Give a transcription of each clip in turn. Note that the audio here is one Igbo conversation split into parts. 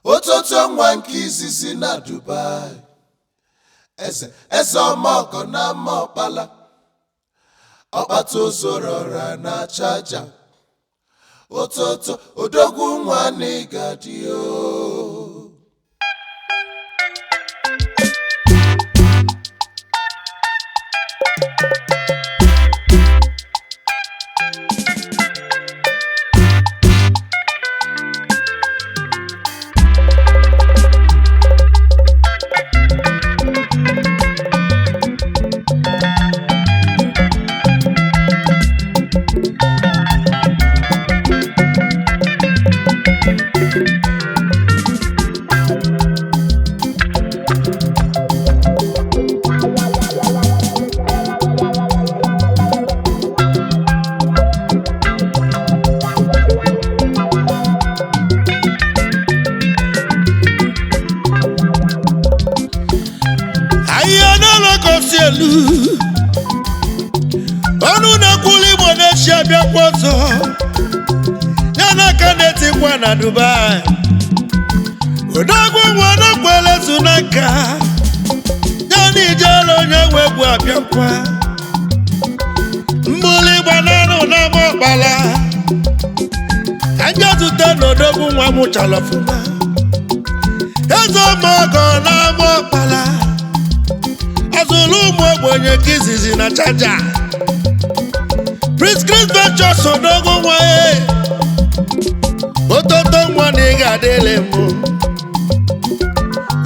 Ototo nwa nke izizi na Dubai. Eze eze ọmọgọ na ama ọkpala. Ọkpata ozorora na chaja. Ototo odogwu nwa na ịga dị o. Ahịhịa n'ụlọ elu ọnụ na-ekwuli Igbo na-echi abịakwa ọzọ ya n'aka na-etikwa na Dubai. Odogwu nwa na-ekwele zu na nka ya na ijele onye nwe egwu abịakwa mbuli gbananụ n'ama ọkpala ka nje zute n'odogwu nwa mụchala ọfụma. Eze ọmọgọ n'ama ọkpala azụlụ ụmụ ogbenye ka izizi na chaja. Prince Chris Ventures odogwu nwa e ototo nwa na ị ga-adịlị mbụ.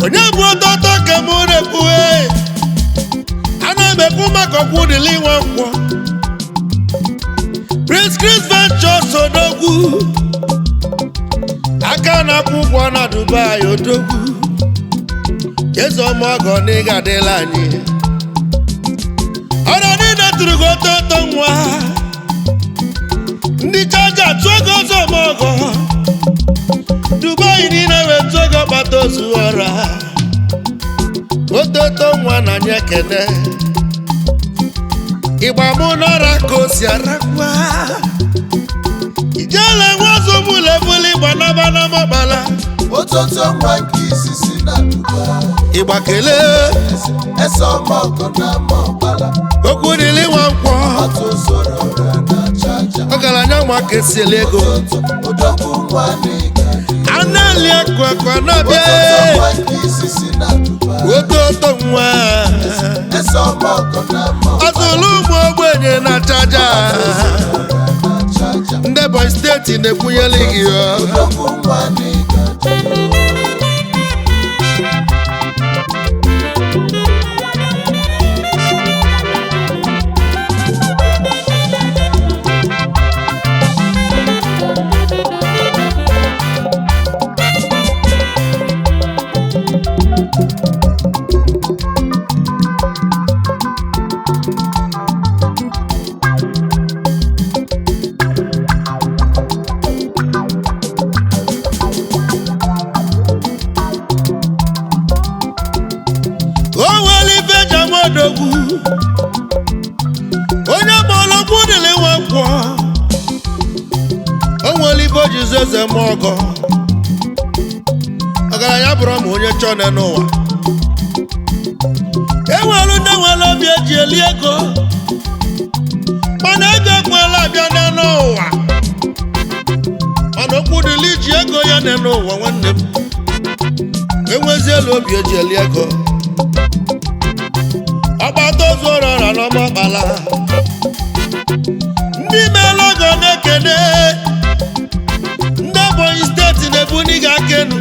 Onye bụ ototo ka mụ na-ekwuwe? Ana m ekwu maka ọkwụ dịlị nwa nkwọ. Prince Chris Ventures odogwu aka na-akwụ ụgwọ na Dubai odogwu. Eze ọmọgọ na ị ga-adịla anyị. Ọrịa niile tụrụ gị ototo nwa. Ndị chaja tụọ gị ọzọ ọmọgọ. Dubai niile wee tụọ gị ọkpata ozu ọra. Ototo nwa na anyị ekene. Ịgba mụ n'ọra ka o si arakwa. Ijele nwa ọzọ mụlụ ebuli ịgba n'aba n'ọmọkpala. Ototo nwa nke izizi na Dubai. Ịgba kelee. Eze eze ọmọgọ na ama ọkpala. Okwu dịlị nwa nkwọ. Ọkpata ozorora na chaja. Ọgaranya nwa ka esiela ego. Ototo odogwu nwa na ịga dị o. Anali akụ akụ anabịa. Ototo nwa nke izizi na Dubai. Ototo nwa. Eze ọmọgọ na ama ọkpala. Azụlụ ụmụ ogbenye na chaja. Ozorora na chaja. Ndị Ebonyi steeti na-ekwunyere gị ọ. Odogwu nwa na ịga dị o. O nwere ife eji ama odogwu. Onye gbara okwu dịrị nwa nkwọ. O nwere ife o ji zeze ma ọgọ. Ọgaranya bụrụ ma onye chọọ nne n'ụwa. Enwere ndị nwere obi eji eli ego. Mana ego ekwela abịa n'elu ụwa. Mana okwu dịrị iji ego ya n'elu ụwa nwanne m. Enwezielu obi eji eli ego. Ọgbata ozu ọrọra n'ọmọkpala. Ndị meela ọgọ na-ekene. Ndị Ebonyi steeti na-ebuni gị aka enu.